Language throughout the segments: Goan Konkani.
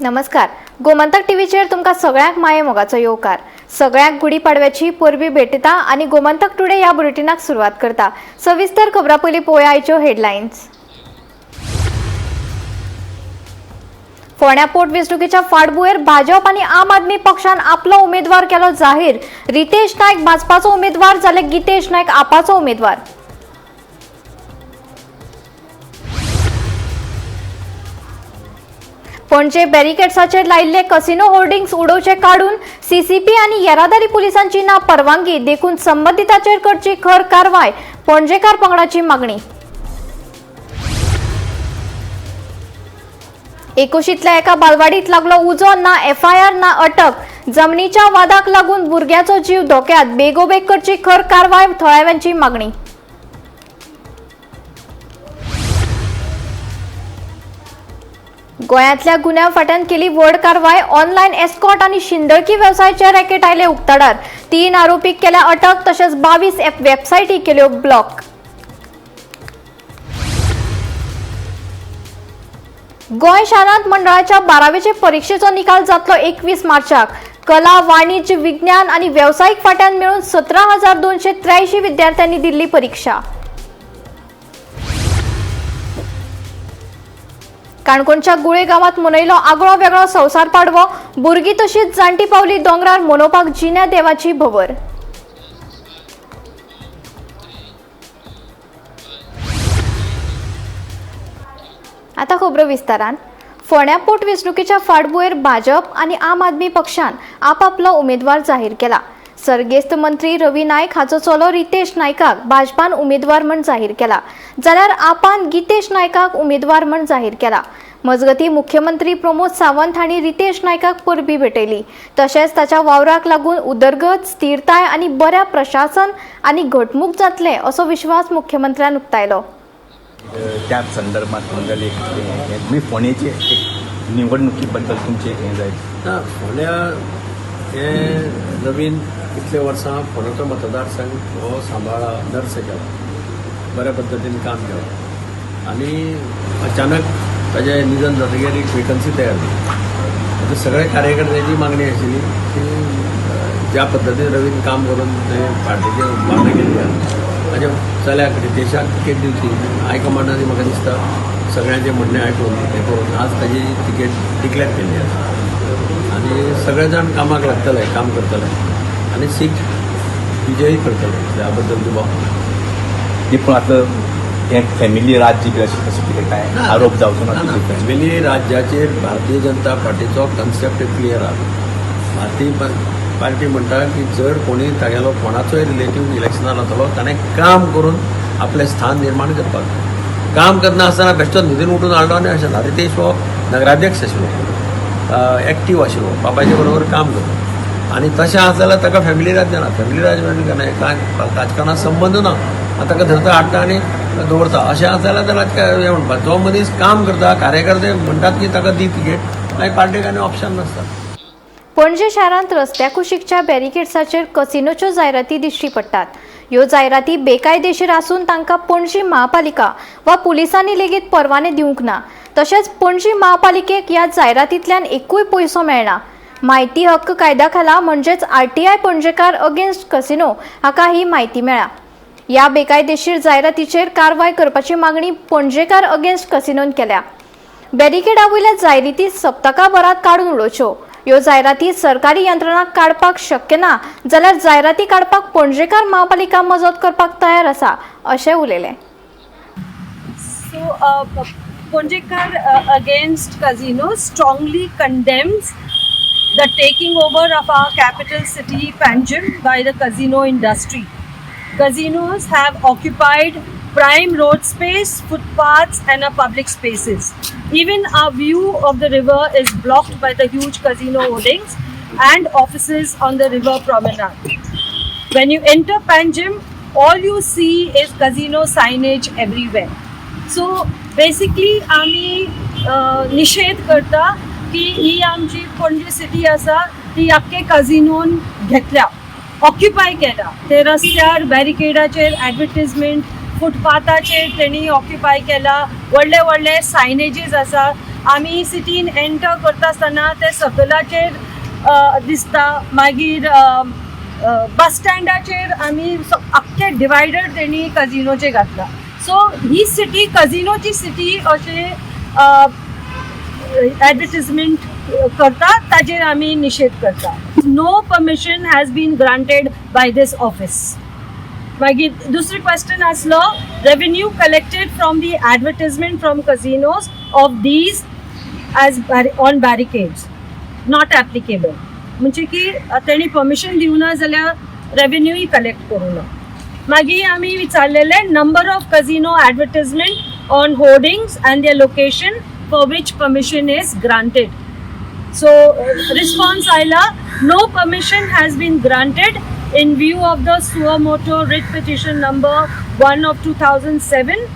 नमस्कार, गोमंतक टीव्हीचेर तुमकां सगळ्यांक माये मोगाचो येवकार. सगळ्यांक गुडी पाडव्याची परबी भेटयता आनी गोमंतक टुडे ह्या बुलेटिनाक सुरवात करता. सविस्तर खबरां पयलीं पळोवया आयच्यो हेडलायन्स. फोंड्या पोटवेंचणुकेच्या फाटभुंयेर भाजप आनी आम आदमी पक्षान आपलो उमेदवार केलो जाहीर. रितेश नायक भाजपाचो उमेदवार जाल्यार गितेश नायक आपाचो उमेदवार. पणजे बॅरिकेड्साचेर लायिल्ले कसिनो होर्डिंग्स उडोवचे काडून सीसीपी आनी येरादारी पुलिसांची ना परवानगी, देखून संबंदिताचेर करची खर कारवाय, पणजेकार पंगडाची मागणी. एकोशीतल्या एका बालवाडीत लागलो उजो, ना एफआयआर ना अटक. जमनीच्या वादाक लागून भुरग्याचो जीव धोक्यात, बेगोबेग करची खर कारवाय, थळाव्यांची मागणी. गोंयांतल्या गुन्यांव फांट्यान केली व्हड कारवाय. ऑनलायन एस्कॉर्ट आनी शिंदळकी वेवसायाचे रॅकेट आयले उक्ताडार. 3 आरोपीक केल्या अटक, तशेंच 22 वेबसायटी केल्यो ब्लॉक. गोंय शारांत मंडळाच्या 12वेचे परिक्षेचो निकाल जातलो 21 मार्चाक. कला, वाणिज्य, विज्ञान आनी वेवसायीक फांट्यान मेळून 17,283 विद्यार्थ्यांनी दिल्ली परिक्षा. काणकोणच्या गुळे गांवात मनयलो आगळो वेगळो संवसार पाडवो. भुरगीं तशीच जाणटी पावली दोंगरार मनोवपाक जिन्या देवाची भवर. आतां खबरो विस्तारान. फोंड्या पोटवेंचणुकेच्या फाटभुंयेर भाजप आनी आम आदमी पक्षान आपापलो उमेदवार जाहीर केला. सर्गेस्त मंत्री रवी नायक हाचो चलो रितेश नायकाक भाजपान उमेदवार म्हण जाहीर केला, जाल्यार आपान गितेश नायकाक उमेदवार म्हण जाहीर केला. मजगती मुख्यमंत्री प्रमोद सावंत हांणी रितेश नायकाक परबी भेटयली, तशेंच ताच्या वावराक लागून उदरगत, स्थिरताय आनी बऱ्या प्रशासन आनी घटमूक जातले असो विश्वास मुख्यमंत्र्यान उक्तायलो. त्या संदर्भात म्हणजे फोंडेचे एक निवडणुकीबद्दल तुमचे हें जाय ना. फोंड्या हे नवीन कितले वर्सां फोंड्याचो मतदारसंघ हो सांबाळा नर्स केला, बऱ्या पद्दतीन काम केलां आनी अचानक ताजें निधन जातकीर एक वेकन्सी तयार जाली. आतां सगळे कार्यकर्त्यांची मागणी आशिल्ली की ज्या पद्दतीन रवीन काम करून ते पार्टीचें उबारणी केल्ली आसा ताच्या चल्याक रितेशाक तिकेट दिवची. हायकमांडान म्हाका दिसता सगळ्यांचें म्हणणें आयकून हें करून आज ताजी तिकेट डिक्लेर केल्ली आसा आनी सगळे जाण कामाक लागतले, काम करतले आनी सीट विजयी करतले, ह्या बद्दल दुबाव न्ही. पूण आतां हें फॅमिली राज्य बी अशें तशें कितें काय आरोप जावचो ना? फॅमिली राज्याचेर भारतीय जनता पार्टीचो कन्सेप्ट क्लियर आसा. भारतीय पार्टी म्हणटा की जर कोणी तागेलो कोणाचोय रिलेटीव इलेक्शनाक वतलो ताणें काम करून आपलें स्थान निर्माण करपाक जाय. काम करना आसतना बेश्टो न्हिदून उठून हाडलो आनी अशें ना. रितेश हो नगराध्यक्ष आशिल्लो, एक्टीव आशिल्लो, बापायचे बरोबर काम करता आनी तशें आसा जाल्यार ताका फॅमिली राज्य ना. फॅमिली राज्य म्हणजे काय राजकारणाक संबंद ना. आतां ताका धरता हाडटा आनी दवरता अशें आसा जाल्यार राजकारण हें म्हणपाक जो मनीस काम करता, कार्यकर्ते म्हणटात की ताका दी तिकेट, मागीर पार्टीक आनी ऑप्शन नासता. पणजे शारांत रस्त्या कुशीकच्या बॅरिकेड्साचेर कसिनोच्यो जायराती दिश्टी पडटात. ह्यो जायराती बेकायदेशीर आसून तांकां पणजी महापालिका वा पुलिसांनी लेगीत परवाने दिवंक ना. तशेंच पणजी महापालिकेक ह्या जायरातींतल्यान एकूय पयसो मेळना. म्हायती हक्क कायद्या खाला म्हणजेच आरटीआय पणजेकार अगेन्स्ट कसिनो हाका ही म्हायती मेळ्ळा. ह्या बेकायदेशीर जायरातीचेर कारवाय करपाची मागणी पणजेकार अगेन्स्ट कसिनोन केल्या. बॅरिकेडा वयल्या जायराती सप्तकाभरात काडून उडोवच्यो. ह्यो जायराती सरकारी यंत्रणांक काडपाक शक्य ना जाल्यार जायराती काडपाक पणजेकार महापालिका मजत करपाक तयार आसा अशें उलयलें. So, Ponjekar Against Casino strongly condemns the taking over of our capital city Panjim by the casino industry. Casinos have occupied prime road space, footpaths, and our public spaces. Even our view of the river is blocked by the huge casino hoardings and offices on the river promenade. When you enter Panjim, all you see is casino signage everywhere. So basically आमी निशेध करता की ही आमची पणजी सिटी आसा ती आख्खे कझिनोन घेतल्या, ऑक्युपाय केला. ते रस्त्यार बॅरिकेडाचेर ॲडवर्टिजमेंट, फुटपाथाचेर तेणी ऑक्युपाय केला. व्हडले व्हडले सायनेजीस आसा. आमी सिटीन एंटर करता आसतना ते सकलाचेर दिसता. मागीर बस स्टँडाचेर आमी आख्खे डिवायडर तेणी कजिनोचे घातला. सो ही सिटी कजिनोची सिटी अशें ॲडवर्टिजमेंट करता, ताजेर आमी निशेध करता. No permission has been granted by this office. मागीर दुसरी क्वेश्चन आसलो revenue collected from the advertisement from casinos of these as on barricades not applicable. म्हणजे की तेणी परमिशन दिवना जाल्यार रेवेन्यूय कलेक्ट करूं ना. मागीर आमी विचारलेलें number of casino advertisement on hoardings and their location for which permission is granted. So response आयला no permission has been granted in view of the suo motu writ petition number 1 of 2007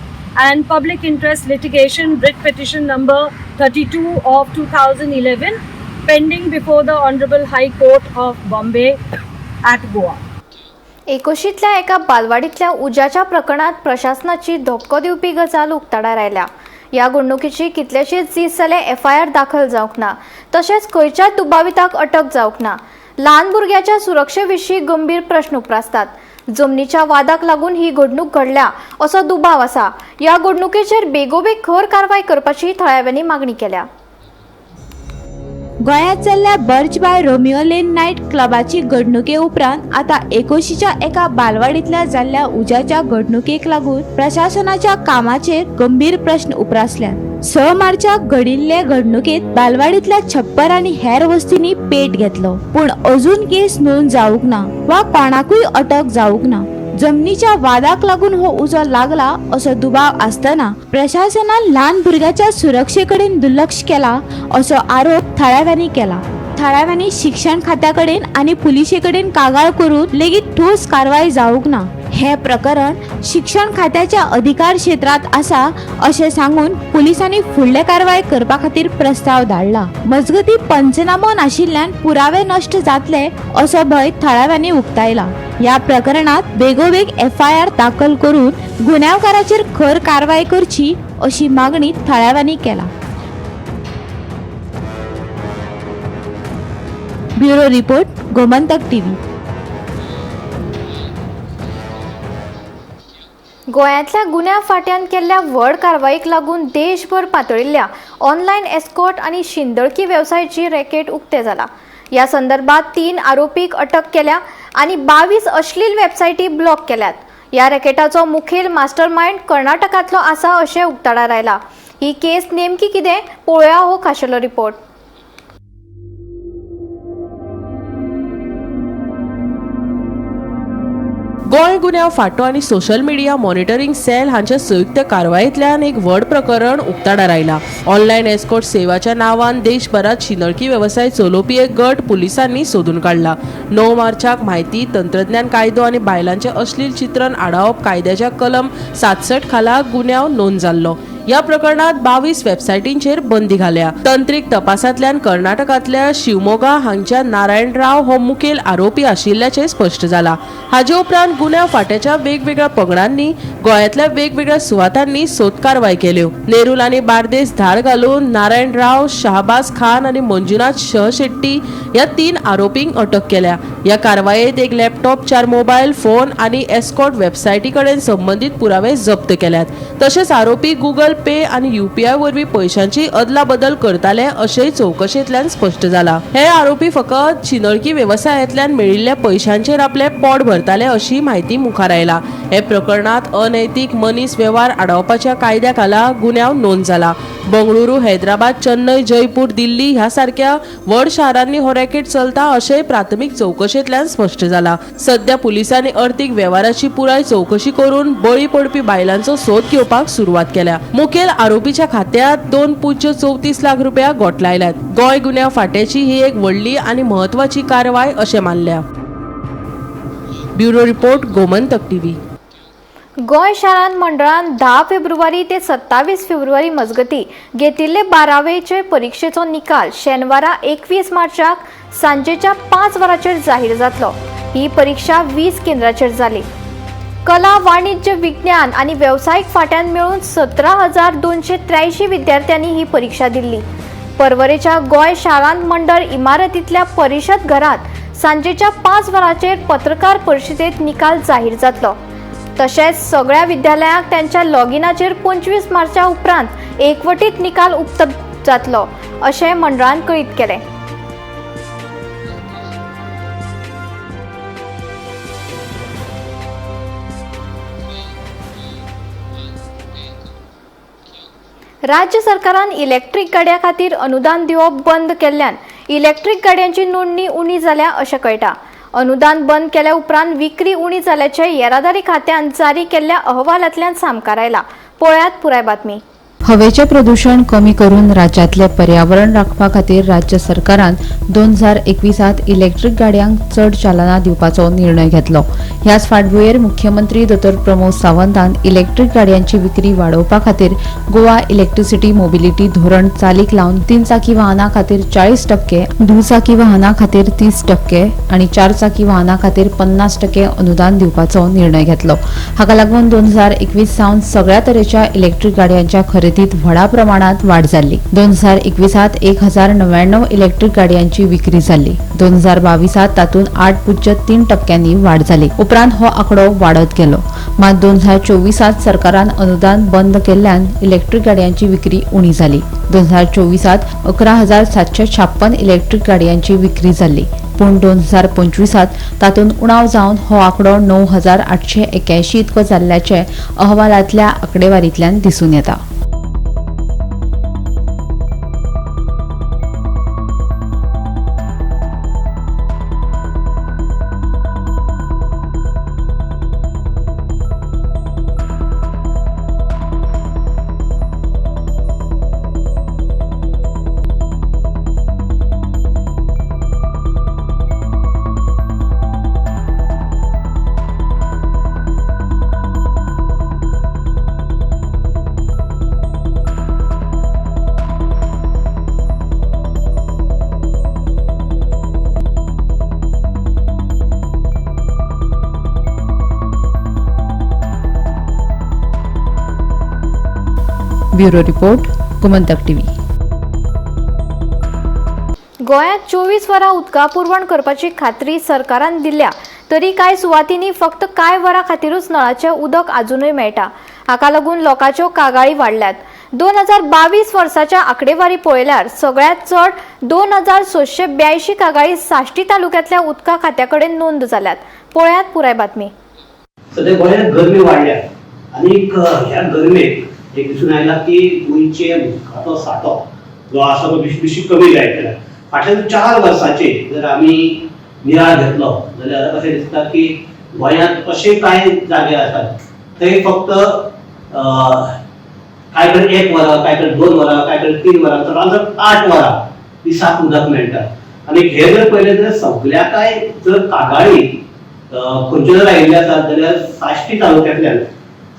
and public interest litigation writ petition number 32 of 2011 pending before the Honorable High Court of Bombay at Goa. एकोशीतल्या एका बालवाडीतल्या उज्याच्या प्रकरणात प्रशासनाची धपको दिवपी गजाल उक्ताडार आयल्या. ह्या घडणुकीची कितलेशेच दीस जाले एफआयआर दाखल जावंक ना, तशेंच खंयच्याच दुबाविताक अटक जावंक ना. ल्हान भुरग्याच्या सुरक्षे विशीं गंभीर प्रश्न उप्रासतात. जमनीच्या वादाक लागून ही घडणूक घडल्या असो दुबाव आसा. ह्या घडणुकेचेर बेगोबेग खर कारवाय करपाची थळाव्यांनी मागणी केल्या. गोंयांत जाल्ल्या Birch by Romeo Lane night क्लबाची घडणुके उपरांत आतां एकोशीच्या एका बालवाडींतल्या जाल्ल्या उज्याच्या घडणुकेक लागून प्रशासनाच्या कामाचेर गंभीर प्रश्न उप्रासल्यात. 6 मार्चाक घडिल्ले घडणुकेत बालवाडींतल्या छप्पर आनी हेर वस्तींनी पेट घेतलो, पूण अजून केस नोंद जावंक ना वा कोणाकूय अटक जावंक ना. जमनीच्या वादाक लागून हो उजो लागला असो दुबाव आसतना प्रशासनान ल्हान भुरग्याच्या सुरक्षे कडेन दुर्लक्ष केला असो आरोप थळाव्यांनी केला. थळाव्यांनी शिक्षण खात्या कडेन आनी पुलिशे कडेन कागाळ करून लेगीत ठोस कारवाय जावंक ना. हे प्रकरण शिक्षण खात्याच्या अधिकार क्षेत्रांत आसा अशें सांगून पुलिसांनी फुडले कारवाय करपा खातीर प्रस्ताव धाडला. मजगतीं पंचनामो नाशिल्ल्यान पुरावे नश्ट जातले असो भंय थळाव्यांनी उक्तायला. ह्या प्रकरणात बेगोबेग एफआयआर दाखल करून गुन्यांवकाराचेर खर कारवाय करची अशी मागणी थळाव्यांनी केला. Bureau report, Gomantak TV. गोंयांतल्या गुन्यांव फांट्यान केल्ल्या व्हड कारवायेक लागून देशभर पातळिल्ल्या ऑनलायन एस्कॉर्ट आनी शिंदळकी वेवसायाची रॅकेट उक्तें जाला. ह्या संदर्भात 3 आरोपीक अटक केल्या आनी 22 अश्लील वेबसायटी ब्लॉक केल्यात. ह्या रॅकेटाचो मुखेल मास्टरमायंड कर्नाटकांतलो आसा अशें उक्ताडार आयला. ही केस नेमकी कितें पळोवया हो खाशेलो रिपोर्ट. गोंय गुन्यांव फांटो आनी सोशल मिडिया मॉनिटरींग सेल हांच्या संयुक्त कारवायेंतल्यान एक व्हड प्रकरण उक्ताडार आयला. ऑनलायन एस्कॉर्ट सेवाच्या नांवान देशभरात शिंदळकी वेवसाय चलोवपी एक गट पुलिसांनी सोदून काडला. 9 मार्चाक म्हायती तंत्रज्ञान कायदो आनी बायलांचें अश्लील चित्रण आडावप कायद्याच्या कलम 67 खाला गुन्यांव नोंद जाल्लो. ह्या प्रकरणात 22 वेबसायटींचेर बंदी घाल्या. तंत्रीक तपासांतल्यान कर्नाटकांतल्या शिवमोगा हांगच्या नारायण राव हो मुखेल आरोपी आशिल्ल्याचें स्पश्ट जाला. हाजे उपरांत गुन्यांव फांट्याच्या वेगवेगळ्या पंगडांनी गोंयांतल्या वेगवेगळ्या सुवातांनी सोद कारवाय केल्यो. नेरूल आनी बार्देस धाड घालून नारायण राव, शाहबाज खान आनी मंजुनाथ शहशेट्टी ह्या 3 आरोपींक अटक केल्या. ह्या कारवायेत एक लॅपटॉप, 4 मोबायल फोन आनी एस्कॉर्ट वेबसायटी कडेन संबंदीत पुरावे जप्त केल्यात. तशेंच आरोपी गुगल पे आनी युपीआय वरवीं पयशांची अदला बदल करताले अशेंय चवकशेंतल्यान स्पश्ट जाला. हे आरोपी फकत शिंदळकी वेवसायांतल्यान मेळिल्ल्या पयशांचेर आपले पोट भरताले अशी म्हायती मुखार आयला. हे प्रकरणात अनैतीक मनीस वेव्हार आडावपाच्या कायद्या खाला गुन्यांव नोंद जाला. बंगळुरू, हैदराबाद, चेन्नय, जयपूर, दिल्ली ह्या सारक्या व्हड शारांनी हो रॅकेट चलता अशेंय प्राथमीक चवकशेंतल्यान स्पश्ट जाला. सध्या पुलिसांनी अर्थीक वेव्हाराची पुराय चवकशी करून बळी पडपी बायलांचो सोद घेवपाक सुरवात केल्या. मुखेल आरोपीच्या खात्यात 2.34 लाख रुपया गोठलायल्यात. गोंय गुन्यांव फांट्याची ही एक व्हडली आनी म्हत्वाची कारवाय अशें मानल्या. Bureau report, Gomantak TV. Goa शारांत मंडळान 10 फेब्रुवारी ते 27 फेब्रुवारी मजगती घेतिल्ले 12वेचे परिक्षेचो निकाल शेनवारा 21 मार्चाक सांजेच्या 5 वरांचेर जाहीर जातलो. ही परिक्षा 20 केंद्राचेर जाली. कला, वाणिज्य, विज्ञान आनी वेवसायीक फाट्यान मेळून 17,283 विद्यार्थ्यांनी ही परीक्षा दिल्ली. परवरेच्या गोंय शालांत मंडळ इमारतींतल्या परिशद घरात सांजेच्या 5 वरांचेर पत्रकार परिशदेत निकाल जाहीर जातलो. तशेंच सगळ्या विद्यालयांक त्यांच्या लॉगिनाचेर 25 मार्चा उपरांत एकवटीत निकाल उपलब्ध जातलो अशें मंडळान कळीत केलें. राज्य सरकारान इलेक्ट्रीक गाडयां खातीर अनुदान दिवप बंद केल्ल्यान इलेक्ट्रीक गाडयांची नोंदणी उणी जाल्या अशें कळटा. अनुदान बंद केल्या उपरांत विक्री उणी जाल्याचें येरादारी खात्यान जारी केल्ल्या अहवालांतल्यान सामकार आयला. पळयात पुराय बातमी. हवेचें प्रदूशण कमी करून राज्यांतलें पर्यावरण राखपा खातीर राज्य सरकारान 2021 इलेक्ट्रीक गाडयांक चड चालना दिवपाचो निर्णय घेतलो. ह्याच फाटभुंयेर मुख्यमंत्री दोतोर प्रमोद सावंतान इलेक्ट्रीक गाडयांची विक्री वाडोवपा खातीर गोवा इलेक्ट्रिसिटी मोबिलिटी धोरण चालीक लावन 3 चाकी वाहनां खातीर 40%, दुचाकी वाहनां खातीर 30% आनी 4 चाकी वाहनां खातीर 50% अनुदान दिवपाचो निर्णय घेतलो. हाका लागून 2021 सावन सगळ्या तरेच्या इलेक्ट्रीक गाडयांच्या खरेदी व्हडा प्रमाणात वाढ जाल्ली. 2021 1099 इलेक्ट्रीक गाडयांची विक्री जाल्ली. 2022 तातूंत 8.3% वाढ जाली. उपरांत हो आंकडो वाडत गेलो. मात 2024 सरकारान अनुदान बंद केल्ल्यान इलेक्ट्रीक गाडयांची विक्री उणी जाली. 2024 11,756 इलेक्ट्रीक गाडयांची विक्री जाल्ली. पूण 2025 तातूंत उणाव जावन हो आंकडो 9,881 इतको जाल्ल्याचें अहवालांतल्या आंकडेवारींतल्यान दिसून येता. Bureau report, Gomantak TV. गोंयांत 24 वरां उदका पुरवण करपाची खात्री सरकारान दिल्या तरी कांय सुवातींनी फक्त कांय वरां खातीरूच नळाचें उदक आजुनूय मेळटा. हाका लागून लोकांच्यो कागाळी वाडल्यात. 2022 वर्साच्या आंकडेवारी पळयल्यार सगळ्यांत चड 2682 कागाळी साश्टी तालुक्यांतल्या उदका खात्या कडेन नोंद जाल्यात. पळयात पुराय बातमी. सध्या गोंयांत गरमी वाडल्या आनी ह्या गरमेक एक दिसून आयला की गोंयचे उदकाचो सांठो जो आसा तो बेशी बेशी कमी जायत गेला. फाटल्या 4 वर्सांचे जर आमी नियाळ घेतलो जाल्यार अशें दिसता की गोंयांत अशे कांय जागे आसात थंय फक्त कांय कडेन 1 वरां, कांय कडेन 2 वरां, कांय कडेन 3 वरां, चडांत चड 8 वरां दिसाक उदक मेळटा. आनी हे जर पळयलें जाल्यार सगल्या कांय जर कागाळी खंयच्यो जर आयिल्ल्यो आसात जाल्यार साश्टी तालुक्यांतल्यान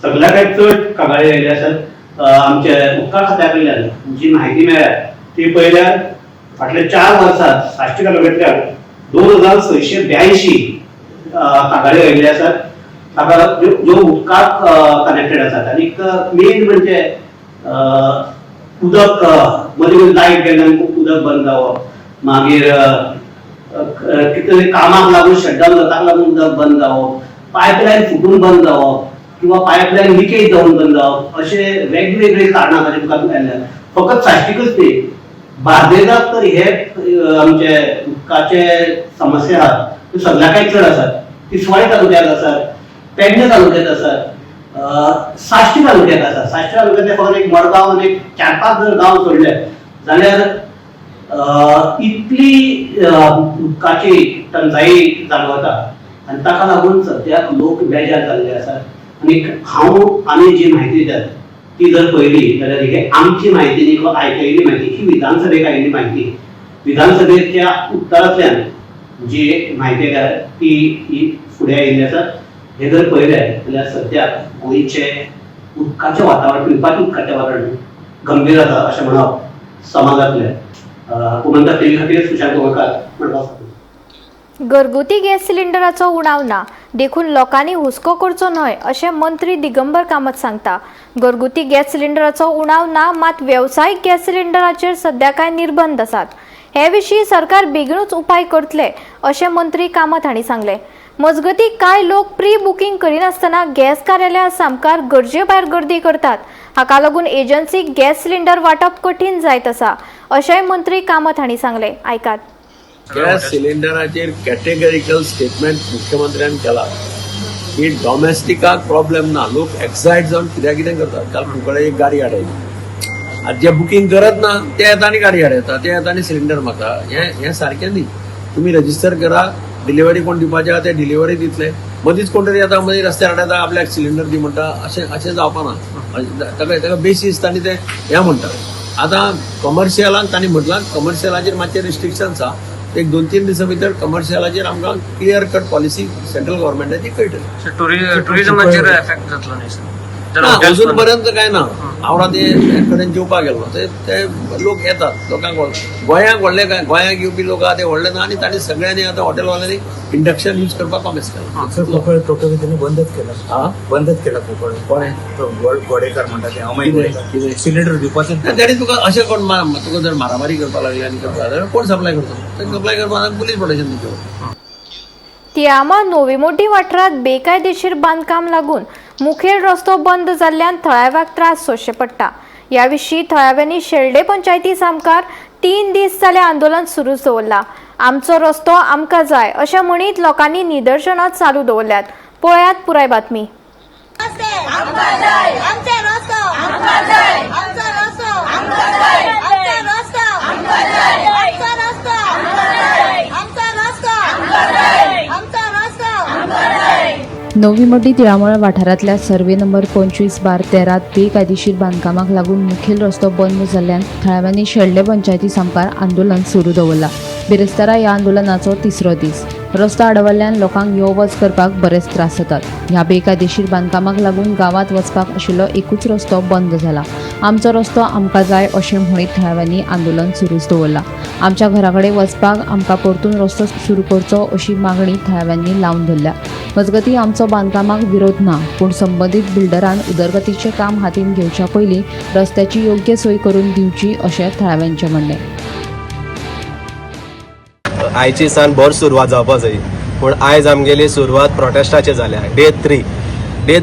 सगल्या कांय चड कागाळी आयिल्ल्यो आसात. आमच्या उदका खात्या कडल्यान जी म्हायती मेळ्ळ्या ती पळयल्यार फाटल्या 4 वर्सांत साश्टी तालुक्यांतल्यान 2682 कागाळी आयिल्ल्यो आसात. ताका ज्यो उदकाक कनेक्टेड आसात. आनीक मेन म्हणजे उदक मदीं मदीं लायट गेल्ल्यान खूब उदक बंद जावप, मागीर कितें तरी कामाक लागून शटडावन जाता ताका लागून उदक बंद जावप, पायपलायन फुटून बंद जावप किंवा पायपलायन लिकेज जावन बंद जावप, अशे वेगवेगळे कारणां ताचे मुखार आयल्या. फकत साश्टीकच न्ही, बार्देजाक तर हे आमचे उदकाचे समस्या आहात त्यो सगळ्या कांय चड आसात. तिसवाडी तालुक्यात आसात, पेडणे तालुक्यात आसात, साश्टी तालुक्यात आसात. साश्टी तालुक्यांतले फकत एक मडगांव आनी एक 4-5 जर गांव सोडले जाल्यार इतली उदकाची टंचाई जाणवता आनी ताका लागून सद्याक लोक बेजार जाल्ले आसात. आनी हांव आमी जी म्हायती दितात ती जर पळयली जाल्यार ही आमची म्हायती न्ही किंवा आयकयिल्ली म्हायती, ही विधानसभेक आयिल्ली म्हायती, विधानसभेच्या उत्तरांतल्यान जी म्हायती आयल्या ती ही फुडें आयिल्ली आसा. हे जर पळयलें जाल्यार सद्याक गोंयचें उदकाचें वातावरण, पिवपाचें उदकाचें वातावरण गंभीर आसा अशें म्हणप समा जातलें. गोमंतक टीव्ही खातीर सुशांत गोवेकार, मडगांव. घरगुती गॅस सिलिंडराचो उणाव ना देखून लोकांनी हुस्को करचो न्हय अशें मंत्री दिगंबर कामत सांगता. घरगुती गॅस सिलिंडराचो उणाव ना, मात वेवसायीक गॅस सिलिंडराचेर सध्या कांय निर्बंध आसात. हे विशीं सरकार बेगीनूच उपाय करतले अशें मंत्री कामत हांणी सांगलें. मजगतीं कांय लोक प्री बुकींग करिनासतना गॅस कार्यालया सामकार गरजे भायर गर्दी करतात. हाका लागून एजन्सीक गॅस सिलिंडर वांटप कठीण जायत आसा अशेंय मंत्री कामत हांणी सांगलें. आयकात. गॅस सिलिंडराचेर कॅटेगरिकल स्टेटमेंट मुख्यमंत्र्यान केला की डॉमेस्टिकाक प्रॉब्लेम ना. लोक एक्सायट जावन कित्याक कितें करतात. काल कुंकळे एक गाडी हाडयली, आतां जे बुकींग करत ना ते येता आनी गाडी हाडयता, ते येता आनी सिलिंडर मागता. हें सारकें न्ही. तुमी रजिस्टर करा, डिलिव्हरी कोण दिवपाचे आहा ते डिलिव्हरी दितले. मदींच कोण तरी येता, मदीं रस्त्यार हाडयता, आपल्याक सिलिंडर दी म्हणटा. अशें अशें जावपा ना. ताका ताका बेसीस तांणी ते हें म्हणटा. आतां कमर्शियलाक तांणी म्हटलां कमर्शियलाचेर मातशें रिस्ट्रिक्शन्स आहा. एक 2-3 दिसां भितर कमर्शियलाचेर आमकां क्लियर कट पॉलिसी सेंट्रल गव्हर्मेंटाची कळटली. टुरिझमाचेर एफेक्ट जातलो न्ही सर? ना, अजून पर्यंत काय ना. हांव राती कडेन जेवपाक गेल्लो, ते लोक येतात. लोकांक गोंयांक व्हडले काय गोंयांक येवपी लोक आहा ते व्हडले ना. आनी तांणी सगळ्यांनी आतां हॉटेलवाल्यांनी इंडक्शन यूज करपाक कॉमेस केला. टोटली त्यांनी बंदच केला. हा, बंदच केला कोकण. कोणें? तो गोडेकर म्हणटा ते, अमय कितें? गोडेकर. कितें? सिलिंडर दिवपाचें. तरी तुका अशें कोण तुका जर मारामारी करपाक लागली आनी करपाक जाल्यार कोण सप्लाय करतलो? ते सप्लाय करपाक पुलीस प्रोटेक्शन दिवचें. तिळामळ नोवीमोड्डी वाठारांत बेकायदेशीर बांदकाम लागून मुखेल रस्तो बंद जाल्ल्यान थळाव्याक त्रास सोंसचे पडटा. ह्या विशीं थळाव्यांनी शेल्डे पंचायती सामकार 3 दीस जाले आंदोलन सुरूच दवरलां. आमचो रस्तो आमकां जाय अशें म्हणीत लोकांनी निदर्शनां चालू दवरल्यात. पळयात पुराय बातमी. आमचा रस्तो आमचा रस्तो आमचा रस्तो आमचा रस्तो आमचा रस्तो आमचा रस्तो. नवी मोठी तिळामळ वाठारांतल्या सर्वे नंबर 25/13 बेकायदेशीर बांदकामाक लागून मुखेल रस्तो बंद जाल्ल्यान थळाव्यांनी शेल्डे पंचायती सामकार आंदोलन सुरू दवरलां. बिरेस्तारा ह्या आंदोलनाचो तिसरो दीस. रस्तो आडवल्ल्यान लोकांक यो वच करपाक बरेच त्रास जातात. ह्या बेकायदेशीर बांदकामाक लागून गांवांत वचपाक आशिल्लो एकूच रस्तो बंद जाला. आमचो रस्तो आमकां जाय अशें म्हणीत थळाव्यांनी आंदोलन सुरूच दवरलां. आमच्या घरा कडेन वचपाक आमकां परतून रस्तो सुरू करचो अशी मागणी थळाव्यांनी लावन धरल्या. मजगतीं आमचो बांदकामाक विरोध ना, पूण संबंदीत बिल्डरान उदरगतीचें काम हातीन घेवच्या पयलीं रस्त्याची योग्य सोय करून दिवची अशें थळाव्यांचें म्हणणें. आयची सान बरी सुरवात जावपा जाय, पूण आयज आमगेली सुरवात प्रोटेस्टाची जाल्या. डे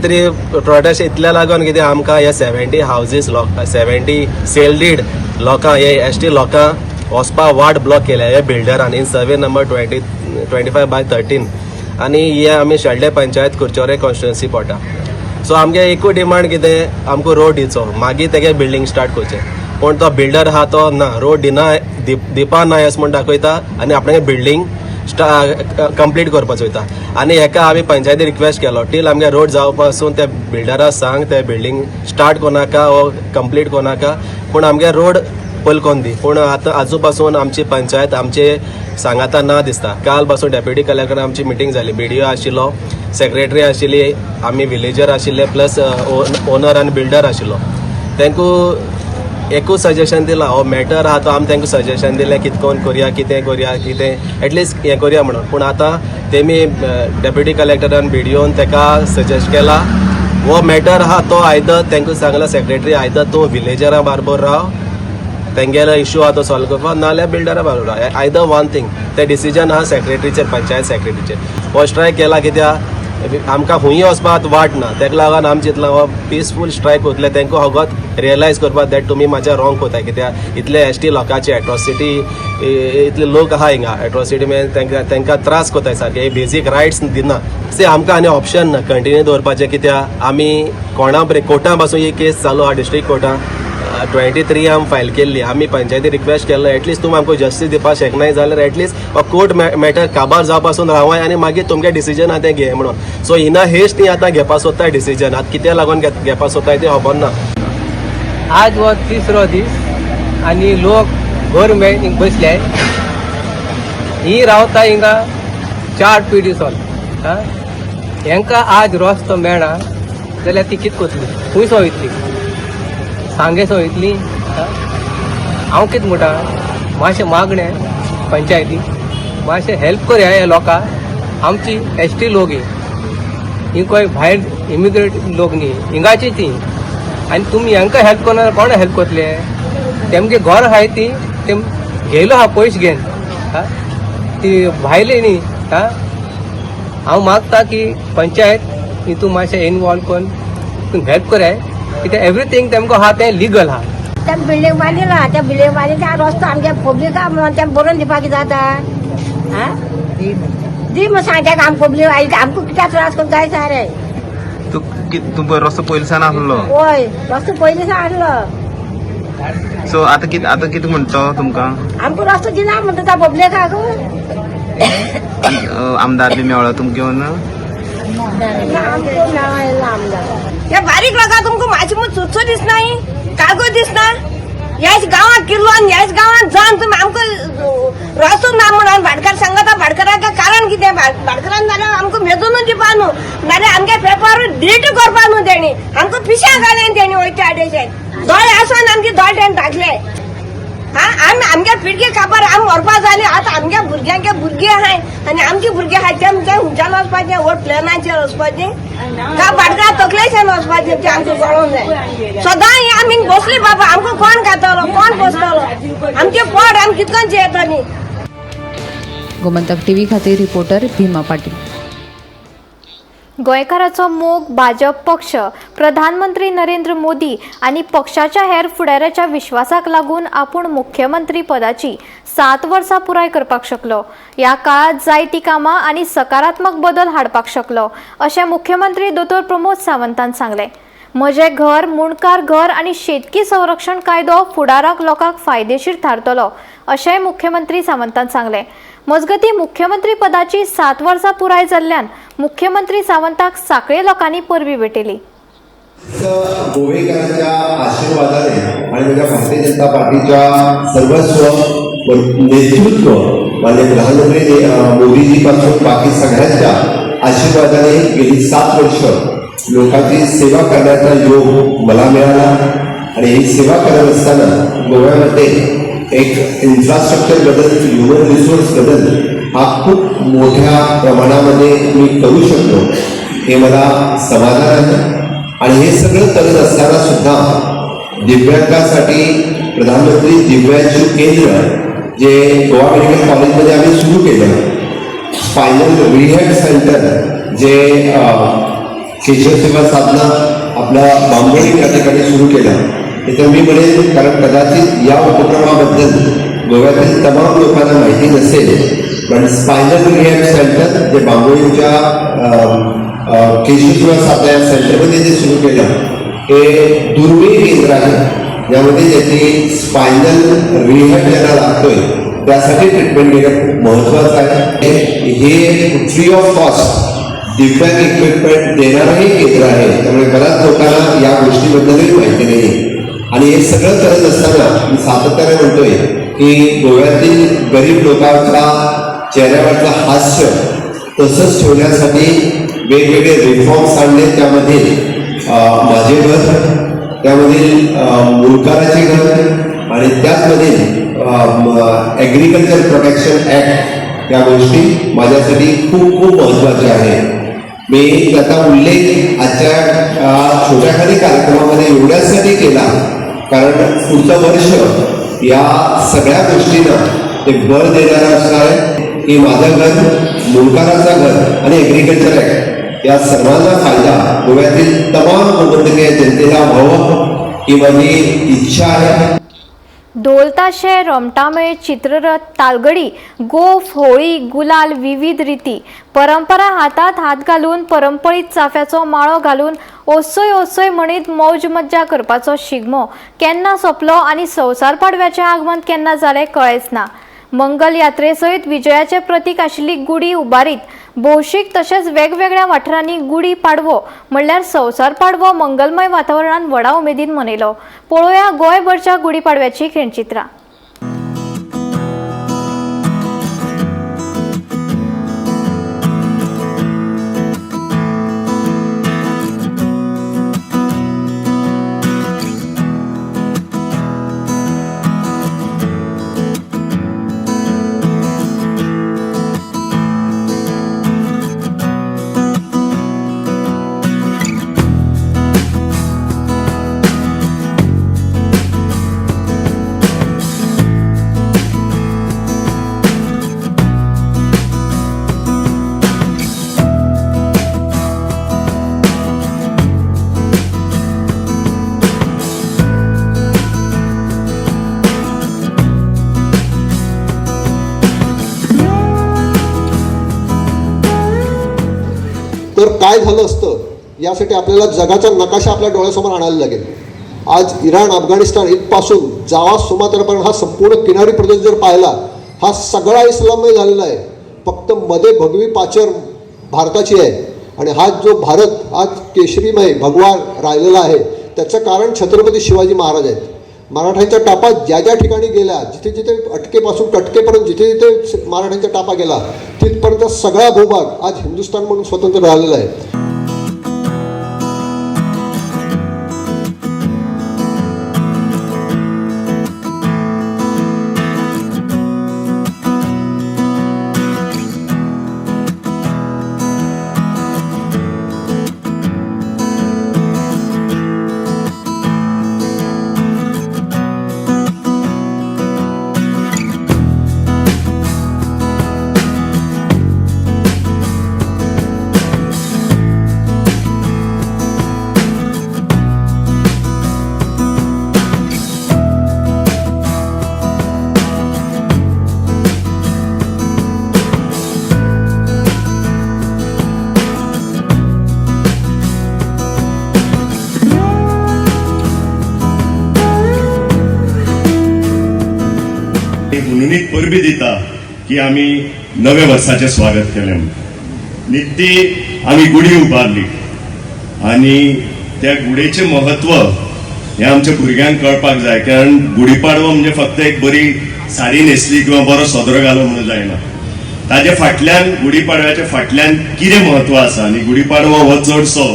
थ्री प्रोटेस्ट इतल्या लागून कितें आमकां हे 70 हावजीस लोक, 70 सेल did लोकां, हे एस टी लोकां वचपा वाट ब्लॉक केल्या हे बिल्डरान in survey number 25/13. आनी हे आमी शेल्डे पंचायत कुरचोरे कॉन्स्टिट्युन्सी पडटा. सो आमगे एकूय डिमांड कितें, आमकां रोड दिवचो, मागीर तेगे बिल्डींग स्टार्ट करचें. पूण तो बिल्डर आहा तो ना रोड दिना, दिवपा ना अशें म्हूण दाखयता आनी आपणागे बिल्डींग कंप्लीट करपाक चोयता. आनी हेका आमी पंचायती रिक्वेस्ट केलो, टील आमगे रोड जावपा पासून त्या बिल्डरा सांग ते बिल्डींग स्टार्ट करनाका वो कंप्लीट करनाका, पूण आमगे रोड पयलीं कोन्न दी. पूण आतां आजू पासून आमची पंचायत आमचे सांगाता ना दिसता. काल पासून डेप्युटी कलेक्टर आमची मिटींग जाली. बीडीओ आशिल्लो, सेक्रेटरी आशिल्ली, आमी विलेजर आशिल्ले, प्लस ओनर आनी बिल्डर आशिल्लो. तांकां एकूच सजेशन दिलां, हो मॅटर आहा तो आमी तांकां सजेशन दिलें कितें कोन्न करया, कितें करया, कितें एटलिस्ट हें करया म्हणून. पूण आतां तेमी डेप्युटी कलेक्टरान बीडीओन ताका सजेस्ट केला, हो मॅटर आहा तो आयदर तांकां सांगला सेक्रेटरी, आयदर तूं विलेजरा बारबर राव, तेंगेलो इशू आहा तो सॉल्व करपाक, नाल्यार बिल्डरा बारबर राव, आयदर वन थिंग. ते डिसिजन आहा सेक्रेटरीचेर, पंचायत सेक्रेटरीचेर. हो स्ट्रायक केला कित्याक आमकां खूंय वचपाक वाट ना. तेका लागून आमी चिंतलां हो पिसफूल स्ट्रायक वतले, तांकां होगत रियलायज करपाक that तुमी म्हाज्या रॉंग कोताय, कित्याक इतले एस टी लोकांची एट्रॉसिटी, इतले लोक आहा हिंगा, एट्रॉसिटी मेन तांकां त्रास कोताय सारके, बेजीक रायट्स दिना. से आमकां आनी ऑप्शन ना कंटिन्यू दवरपाचें, कित्याक आमी कोणा ब्रेक कोर्टा पासून ही केस चालू आहा. डिस्ट्रिक्ट कोर्टान 23 आमी फायल केल्ली. आमी पंचायती रिक्वेस्ट केल्लो, एटलिस्ट तुमी आमकां जस्टीस दिवपाक शकनाय जाल्यार एटलिस्ट हो कोर्ट मॅटर काबार जावपा पासून रावाय आनी मागीर तुमगे डिसिजन आहा तें घे म्हणून. सो हिना हेच ती आतां घेवपाक सोदताय डिसिजन. आतां कित्याक लागून घेवपाक सोदताय तें खबर ना. आज हो तिसरो दीस आनी लोक घर मेळ बसले. ही रावता हिंगा चार पिढी सोल. हेंका आज रस्तो मेळना जाल्यार ती कित कोतली, खंय सो वयतली, सांगे सो वयतली? हांव कितें म्हणटा, मातशें मागणें पंचायती. मातशें हेल्प करया ह्या लोकांक. आमची एस टी लोक ही, ही खंय भायर इमिग्रेट लोक न्ही, हिंगाची ती. आनी तुमी हांकां हेल्प करना, कोण हेल्प करतले? तेमगे घर आहाय ती तेम घेयलो आहा पयशे घेवन, हा ती भायले न्ही. हा हांव मागता की पंचायत हितून मातशें इनवॉल्व करून तूं हेल्प कराय, कित्याक एवरीथींग तेमकां आहा तें लिगल आहा. त्या बिल्डिंग बांदिला, त्या बिल्डिंग बांदिला, त्या रस्तो आमच्या पब्लिका म्हणून त्या बरोवन दिवपाक जाता. हा दी मग सांगता आम पब्लीक आयली, आमकां कित्याक त्रास करून जाय सारे. तूं तूं रस्तो पयलीं आहलो? वय, रस्तो पयलीं आहलो. सो आतां कितें म्हणटा तुमकां? आमकां रस्तो दिना म्हणटा त्या पब्लिकाक. आमदार बी मेळ्ळो तुमकां घेवन? ना, आमकां मेळना आमदार. ह्या बारीक लोकांक तुमकां मातशें म्हूण चुचो दिसना, कागद दिसना. ह्याच गांवांत किल्लो आनी ह्याच गांवांत जावन तुमी आमकां रस्तो ना म्हणून भाटकार सांगता. भाटकाराक कारण कितें? भाटकारान जाल्यार आमकां मेजूनच दिवपा न्हू, नाल्यार आमगे पेपर डिलीट करपा न्हू. तेणी आमकां पिश्यां घालें. तेणी वयचे आडेचे दोळे आसून आमचे दोळे तेणी धाकले. हा आमी आमगे पिडगे काबार, आमी मरपा जाली. आतां आमगे भुरग्यांके भुरगे आहाय आनी आमची भुरगे आहाय, ते हुंच्यान वचपाचें? वट प्लेनाचेर वचपाचें का भाटकार तकलेच्यान वचपाचें तें आमकां कळोंक जाय. सदां ही आमी बसली बाबा, आमकां कोण खातलो, कोण बसतलो? आमचें पोट आमी कितकोन जियेतली? गोमंतक टीव्ही खातीर रिपोर्टर भीमा पाटील. गोंयकाराचो मोग भाजप पक्ष, प्रधानमंत्री नरेंद्र मोदी आनी पक्षाच्या हेर फुडाऱ्याच्या विश्वासाक लागून आपूण मुख्यमंत्री पदाची 7 वर्सां पुराय करपाक शकलो. ह्या काळात जायतीं कामां आनी सकारात्मक बदल हाडपाक शकलो, अशें मुख्यमंत्री दोतोर प्रमोद सावंतान सांगलें. म्हजें घर, मुंडकार घर आनी शेतकी संरक्षण कायदो फुडाराक लोकांक फायदेशीर थारतलो, अशेंय मुख्यमंत्री सावंतान सांगलें. मजगतीं, मुख्यमंत्री पदाची 7 वर्सां पुराय जाल्ल्यान मुख्यमंत्री सावंताक सांखळे लोकांनी परबीं भेटयली. गोवेकरांच्या आशीर्वादाने आणि माझ्या भारतीय जनता पार्टीच्या सर्वस्व नेतृत्व माननीय प्रधानमंत्री मोदीजीपासून बाकी सगळ्यांच्या आशीर्वादाने गेली 7 वर्ष लोकांची सेवा करण्याचा योग मला मिळाला आणि ही सेवा करत असताना गोव्यामध्ये एक इन्फ्रास्ट्रक्चर बदल, ह्युमन रिसोर्स बदल हा खूप मोठ्या प्रमाणामध्ये मी करू शकलो, हे मला समाधान आहे. आणि हे सगळं करत असताना सुद्धा दिव्यांगासाठी प्रधानमंत्री दिव्यांशु केंद्र जे गोवा मेडिकल कॉलेजमध्ये आम्ही सुरू केलं, स्पायनल रिहॅब सेंटर जे केशव सेवा साधना आपल्या बांबोळी या ठिकाणी सुरू केलं, हे तर मी म्हणेन, कारण कदाचित या उपक्रमाबद्दल गोव्यातील तमाम लोकांना माहिती नसेल, पण स्पायनल रिहॅब सेंटर जे बांबोळीच्या केशव सेवा साधना या सेंटरमध्ये जे सुरू केलं, हे दुर्मिळ केंद्र आहे, ज्यामध्ये ज्याची स्पायनल रिहॅब ज्यांना लागतोय त्यासाठी ट्रीटमेंट घेणं खूप महत्त्वाचं आहे. हे फ्री ऑफ कॉस्ट दिव्यांग इक्विपमेंट देणारंही केंद्र आहे. त्यामुळे बऱ्याच लोकांना या गोष्टीबद्दलही माहिती नाही. आणि हे सगळं करत असताना मी सातत्याने म्हणतोय की गोव्यातील गरीब लोकांच्या चेहऱ्यावरचं हास्य तसंच ठेवण्यासाठी वेगवेगळे रिफॉर्म्स आणले. त्यामध्ये माझे घर, त्यामधील मुंडकाराचे घर आणि त्याचमध्ये ॲग्रिकल्चर प्रोटेक्शन ॲक्ट, या गोष्टी माझ्यासाठी खूप खूप महत्त्वाच्या आहेत. मी त्याचा उल्लेख आजच्या छोट्याखाली कार्यक्रमामध्ये एवढ्यासाठी केला, कारण पुढचं वर्ष या सगळ्या गोष्टींना ते बळ देणारं असणार आहे की माझं घर, मुंडकाराचा घर आणि ॲग्रिकल्चर ॲक्ट या सर्वांना फायदा गोव्यातील तमाम गोमंतकीय जनतेला व्हावं ही माझी इच्छा आहे. ढोल ताशे, रोमटामेळ, चित्ररथ, तालगडी, गोफ, होळी, गुलाल, विविध रिती परंपरा हातात हात घालून, परंपरीत चाफ्याचो माळो घालून ओसोय ओसोय म्हणीत मौज मज्जा करपाचो शिगमो केन्ना सोंपलो आनी संवसार पाडव्याचें आगमन केन्ना जालें कळ्ळेंच ना. मंगल यात्रे सयत विजयाचें प्रतीक आशिल्ली गुडी उबारीत भौशीक तशेंच वेगवेगळ्या वाठारांनी गुडी पाडवो म्हणल्यार संवसार पाडवो मंगलमय वातावरणात व्हडा उमेदीन मनयलो. पळोवया गोंयभरच्या गुडी पाडव्याची खिणचित्रां. तर काय झालं असतं यासाठी आपल्याला जगाचा नकाशा आपल्या डोळ्यासमोर आणायला लागेल. आज इराण, अफगाणिस्तान इथपासून जावा सुमात्रापर्यंत हा संपूर्ण किनारी प्रदेश जर पाहिला, हा सगळा इस्लाममय झालेला आहे. फक्त मध्ये भगवी पाचर भारताची आहे आणि हा जो भारत आज केशरीमय भगवा राहिलेला आहे त्याचं कारण छत्रपती शिवाजी महाराज आहेत. मराठ्यांच्या टापा ज्या ज्या ठिकाणी गेल्या, जिथे जिथे अटकेपासून कटकेपर्यंत जिथे जिथे मराठ्यांच्या टापा गेला तिथपर्यंत सगळा भूभाग आज हिंदुस्थान म्हणून स्वतंत्र राहिलेला आहे. हुनहुनीत परबी दिता की आमी नव्या वर्साचें स्वागत केलें म्हणून. नित्ती आमी गुडी उबारली आनी त्या गुडयेचें म्हत्व हें आमच्या भुरग्यांक कळपाक जाय, कारण गुढीपाडवो म्हणजे फक्त एक बरी साडी न्हेसली किंवा बरो सदरो घालो म्हणून जायना. ताजे फाटल्यान, गुढीपाडव्याच्या फाटल्यान कितें म्हत्व आसा आनी गुढीपाडवो हो चडसो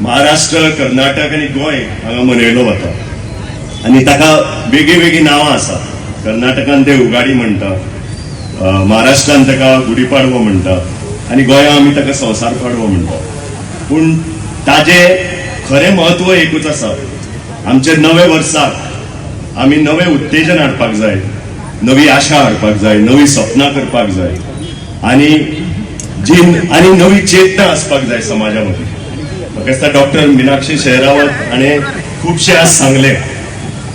महाराष्ट्र, कर्नाटक आनी गोंय हांगा मनयलो वता आनी ताका वेगळीं वेगळीं नांवां आसा. कर्नाटकान ते उगाडी म्हणटा, महाराष्ट्रान ताका गुढीपाडवो म्हणटा आनी गोंया आमी ताका संवसार पाडवो म्हणटा. पूण ताजें खरें म्हत्व एकूच आसा, आमचे नवे वर्साक आमी नवें उत्तेजन हाडपाक जाय, नवी आशा हाडपाक जाय, नवी सपनां करपाक जाय आनी जी आनी नवी चेतना आसपाक जाय समाजा मदीं. म्हाका दिसता डॉक्टर मिनाक्षी शेरावत हाणें खुबशें आज सांगलें,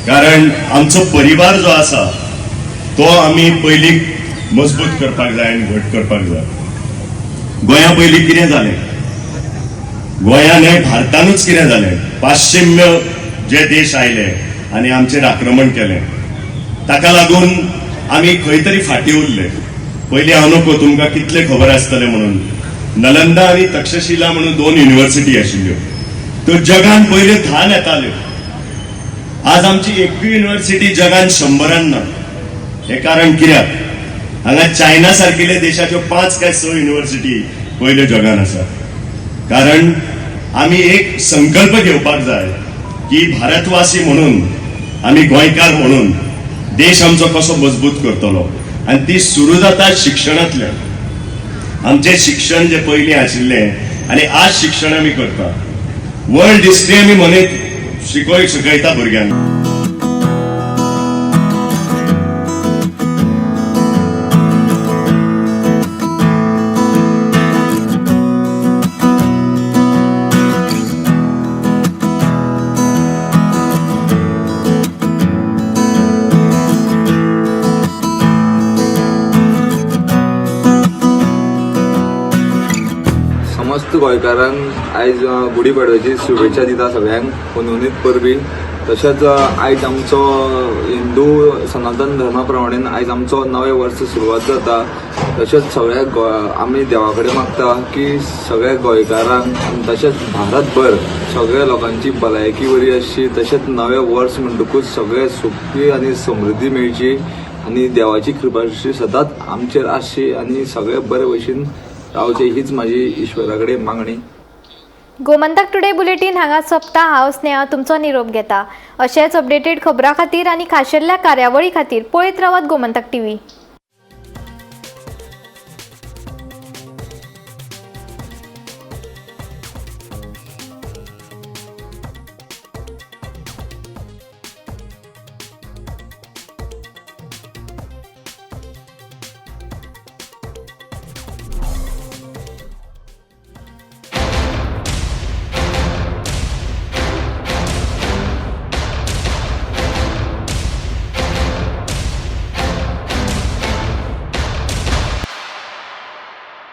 कारण आमचो परिवार जो आसा तो आमी पयलीं मजबूत करपाक जाय आनी घट करपाक जाय. गोंया पयलीं कितें जालें, गोंया न्हय भारतानूच कितें जालें, पाश्चिम्य जे देश आयले आनी आमचेर आक्रमण केलें, ताका लागून आमी खंय तरी फाटीं उरले. पयलीं हांव नको तुमकां कितलें खबर आसतलें म्हणून, नलंदा आनी तक्षशिला म्हणून दोन युनिव्हर्सिटी आशिल्ल्यो, त्यो जगान पयल्यो 10 येताल्यो. आज आमची एकूय युनिव्हर्सिटी जगान 100 ना. हें कारण कित्याक, हांगा चायना सारकिल्ल्या देशाच्यो 5 काय 6 युनिव्हर्सिटी पयल्यो जगान आसा. कारण आमी एक संकल्प घेवपाक जाय की भारतवासी म्हणून, आमी गोंयकार म्हणून देश आमचो कसो मजबूत करतलो आनी ती सुरू जाता शिक्षणांतल्यान. आमचें शिक्षण जें पयलीं आशिल्लें आनी आज शिक्षण आमी करता, वर्ल्ड हिस्ट्री आमी मनयत शिकयता भुरग्यांक. समस्त गोंयकारांक आयज गुढीपाडव्याची शुभेच्छा दिता सगळ्यांक, हुनहुनीत परबी. तशेंच आयज आमचो हिंदू सनातन धर्मा प्रमाणे आयज आमचो नवें वर्स सुरवात जाता. तशेंच सगळ्या आमी देवा कडेन मागता की सगळ्या गोंयकारांक तशेंच भारतभर सगळ्या लोकांची भलायकी बरी आसची, तशेंच नवें वर्स म्हणटकूच सगळे सुखी आनी समृद्धी मेळची आनी देवाची कृपा सदांच आमचेर आसची आनी सगळे बरे भशेन रावचे, हीच माझी ईश्वरा कडेन मागणी. गोमंतक टुडे बुलेटीन हांगा सोंपता. हांव स्नेहा तुमचो निरोप घेता. अशेंच अपडेटेड खबरां खातीर आनी खाशेल्ल्या कार्यावळी खातीर पळयत रावात गोमंतक टीव्ही.